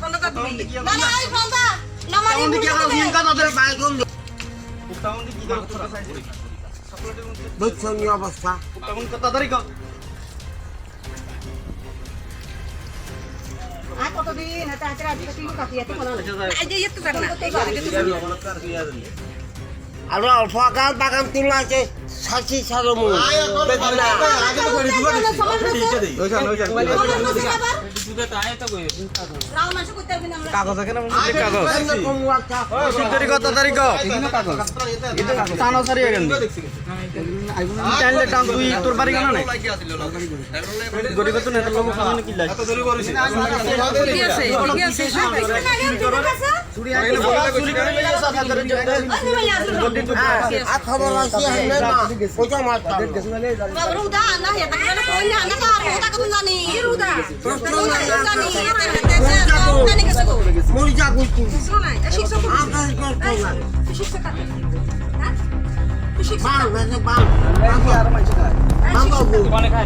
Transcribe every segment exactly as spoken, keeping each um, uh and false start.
দোকানটা তার দিবি। না, না, এই ফোনটা। না, মানে, এই ফোনটা দে। বুঝছো নি অবস্থা? আর কতদিন? এত হাতে রাত থেকে তিন কাটি, এত কোনো না। এই যে, একটু কাট না। Aro alpha gal bagan tula se sasi salomo. Bedina. কাগজ এখানে বলছে যে কাগজ। কত তারিখ? কত তারিখ? বিভিন্ন কাগজ। বিভিন্ন কাগজ। টানো সারি এখানে। তাইলে টান তুই তোর বাড়ি কেন নাই? গরিব তো নেতার লোক ওখানে কি লাগে? ঠিক আছে, ঠিক আছে।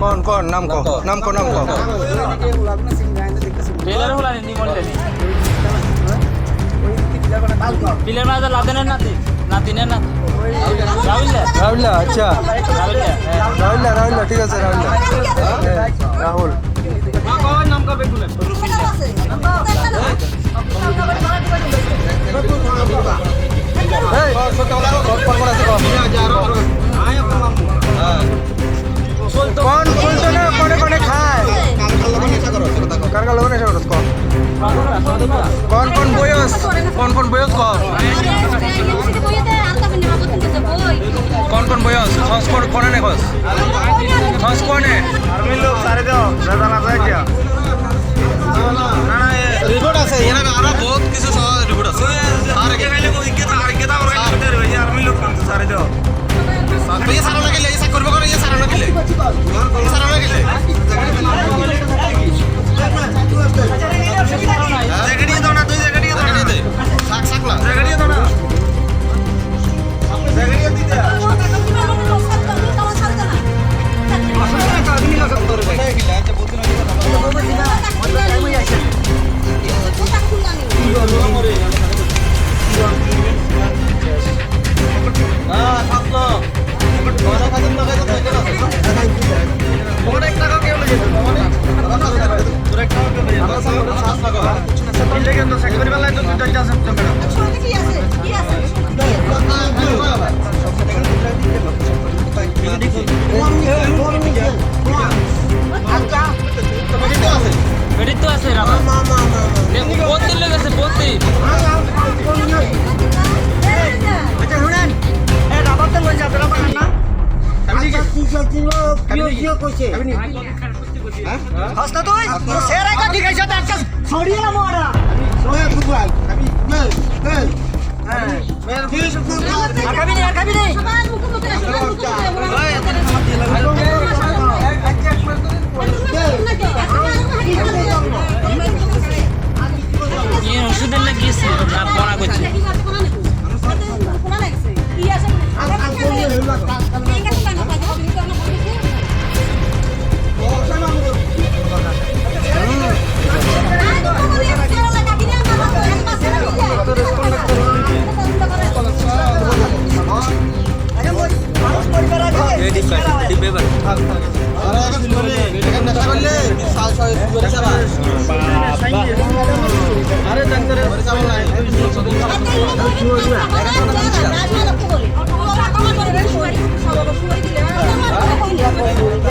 কোন, কোন? নাম কো, নাম কো, নাম কো। Trailer hula ni, ni mon le ni. Trailer ma da laden na ti, laden na. Rahul da. Rahul da, acha. Rahul da, eh. Rahul da, Rahul da, thik ase, Rahul da. Eh, Rahul. Ma ko nam ka bekule. Hey, কোন ফুলটো না কোনে কোনে খায়? কার কার লগে নেশা করস ক? কোন কোন বয়স? কোন কোন বয়স ক? কোন কোন বয়স? খস কোন কোনে নে খস? খস কোনে? আর্মি লোক সারে দাও, দাদা না যায় কিয়া? না, না, এ রিপোর্ট আছে, এর আগে আরো বহুত কিছু সহজ রিপোর্ট আছে। আর কি খাইলে কই, ইকে তা, আর ইকে তা, আমরা খাইতে পারি, ভাই, আর্মি লোক কিন্তু সারে দাও। ভাই, সারা না গেলে, এই সাইড করবে করে, এই সারা না গেলে। এই সারা না গেলে। জায়গা দিয়ে দাও না, তুই জায়গা দিয়ে দাও না। থাক, থাক না। জায়গা দিয়ে দাও না। বেটিত তো আছে, রাখো। বত্তির লোক আছে, বত্তির। আচ্ছা, শুনেন, এই রাবার তো লই যাবে, রাবার না? আচ্ছা, কি সব ছিল? প্রিয়, প্রিয় কইছে। হস্তা তুই? তো সেরা কা দিকে যাতে একটা ছড়িয়ে না মারা। ওই ফুটবল। এই, এই। আর খাবি নি, আর খাবি নি? ইয়ে ওষুধের না কি ছিল? না, পড়া করছে। কি আছে? আর, আর কোন ইয়ে হইল? আর, আর কোন ইয়ে হইল? আর, আর কোন ইয়ে হইল?